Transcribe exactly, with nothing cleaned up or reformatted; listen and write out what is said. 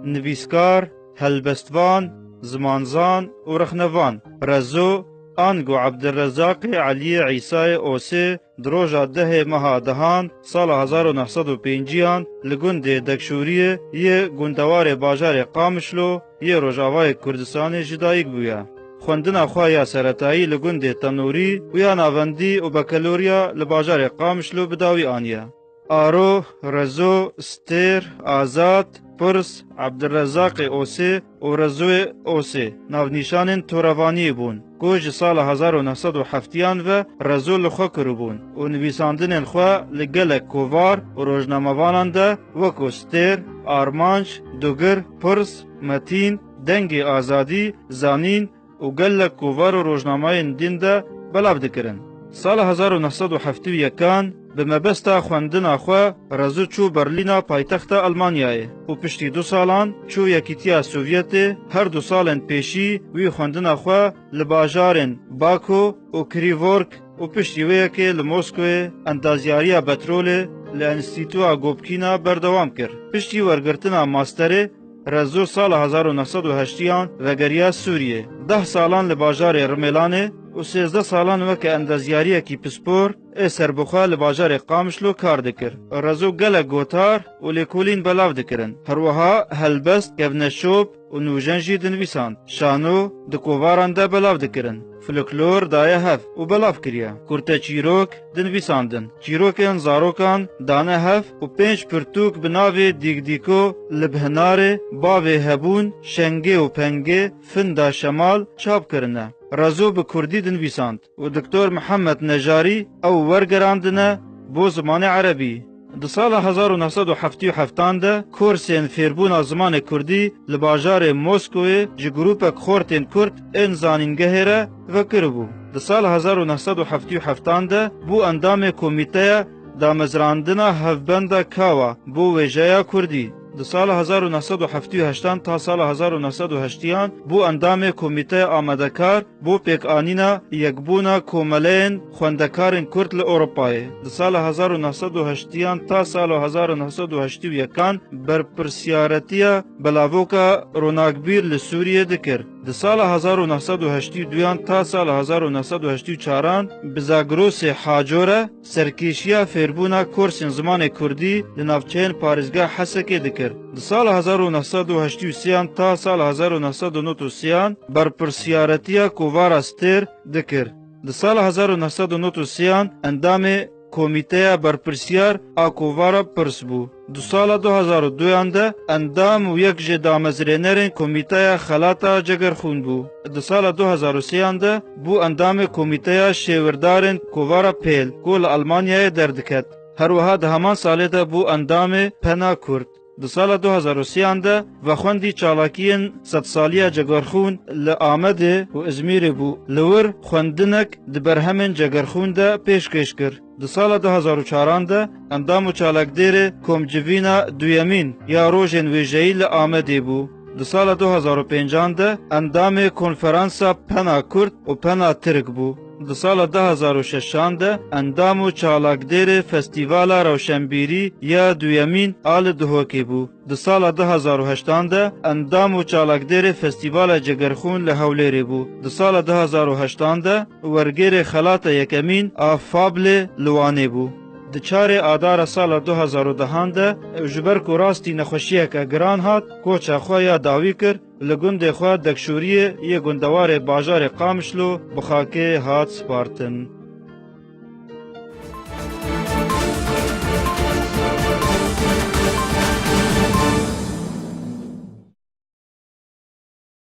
nivîskar, helbestvan, zimanzan û rexnevan. Rezo, ango Ebdirrezaqê Eliyê Îsayê Osê, di roja dehê meha dehan sala hezar û neh sed û pêncî an li gundê Dekşûriyê yê gundewarê bajarê Qamişlo yê Rojavayê Kurdistanê ji dayik bûye. Xwendina xwe ya seretayî li gundê Tenûrî û ya navendî û bekeloriya li bajarê Qamişlo bi dawî aniye. Aro, Rezo, Stêr, Azad, Pirs, Ebdirrezaqê Osê û Rezoyê Osê navnîşanên torevaniyê bûn, ku ji sala hezar û neh sed û heftî an ve Rezo li xwe kiribûn û nivîsandinên xwe li gelek kovar û rojnamevanan de, weko Stêr, Armanc, Dugir, Pirs, Metîn, Dengê Azadî, Zanîn, û gelek kovar û rojnamayên din de belav dikirin. Sala hezar û neh sed û heftê û yek an bi mebesta xwendina xwe Rezo çû Berlîna paytexta Elmanyayê û piştî du salan çû Yekîtiya Sovyetê, her du salên pêşî wî xwendina xwe li bajarên Bako û Krivork û piştî wê yekê li Moskowê endazyariya petrolê li Enstîtuya Gobkîna berdewam kir. Piştî wergirtina masterê, Rezo sala hezar û neh sed û heştî an vegeriya Sûriyê. Deh salan li bajarê Rimêlanê û sêzdeh salan weke endazyariyekî pispor ê serbixwe li bajarê Qamişlo kar dikir. Rezo gelek gotar û lêkolîn belav dikirin. Her wiha helbest, kevneşop û nûjen jî dinivîsand. Şano di kovaran de belav dikirin. Folklor daye hev û belav kiriye. Kurteçîrok dinivîsandin. Çîrokên zarokan dane hev û pênc pirtûk bi navê Dîgdîko, Li Bihinarê, Bavê Hebûn, Şengê û Pengê, Finda Şemal çap kirine. Rezo bi kurdî dinivîsand û Doktor Mihemed Nejarî ew wergerandine bo zimanê erebî. Di sala hezar û neh sed û heftê û heft an de korsên fêrbûna zimanê kurdî li bajarê Moskowê ji grûpek xortên kurd ên zanîngehê re vekiribû. Di sala hezar û neh sed û heftê û heft an de bû endamê Komîteya Damezrandina Hevbenda Kawa bo wêjeya kurdî. Di sala hezar û neh sed û heftê û heşt an ta sala hezar û neh sed û heştê an bû endamê Komîteya Amadekar bo pêkanîna Yekbûna Komeleyên Xwendekarên Kurd li Ewropayê. Di sala hezar û neh sed û heştê an ta sala hezar û neh sed û heştê û yek an berpirsiyaretiya Belavoka Ronakbîr li Sûriyê dikir. Di sala hezar û neh sed û heştê û du an ta sala hezar û neh sed û heştê û çar an bi Zagrosê Haco re serkêşiya fêrbûna korsên zimanê kurdî li navçeyên parêzgeha Hesekê dikir. Di sala hezar û neh sed û heştê û sê an ta sala hezar û neh sed û nod û sê an berpirsiyaretiya Kovara Stêr dikir. Di sala hezar û neh sed û nod û sê an endamê Komîteya Berpirsiyar a Kovara Pirs bû. Di sala du hezar û du an de endam û yek ji damezrênerên Komîteya Xelata Cegerxûn bû. Di sala du hezar û sê an de bû endamê Komîteya Şêwirdarên Kovara Pêl ku li Elmanyayê derdiket. Her wiha di heman salê de bû endamê Pena Kurd. Di sala du hezar û sê an de vexwendî çalakiyên sedsaliya Cegerxûn li Amedê û Izmîrê bû. Li wir xwendinek di berhemên Cegerxûn de pêşkêş kir. Di sala du hezar û çar an de endam û çalakdêrê Komcivîna Duyemîn ya Rojên Wêjeyî li Amedê bû. Di sala du hezar û pênc an de endamê Konferansa Pena Kurd û Pena Tirk bû. Di sala du hezar û şeş an de endam û çalakdêrê Festîvala Rewşenbîrî ya Duyemîn a li Duhokê bû. Di sala du hezar û heşt an de endam û çalakdêrê Festîvala Cegerxûn li Hewlêrê bû. Di sala du hezar û heşt an de wergêrê Xelata Yekemîn a Fablê li Wanê bû. Di çarê Adara sala du hezar û deh an de ji ber ku rastî nexweşiyeke giran hat, koça xwe ya dawî kir, li gundê xwe Dekşûriyê yê gundewarê bajarê Qamişlo bi xakê hat spartin.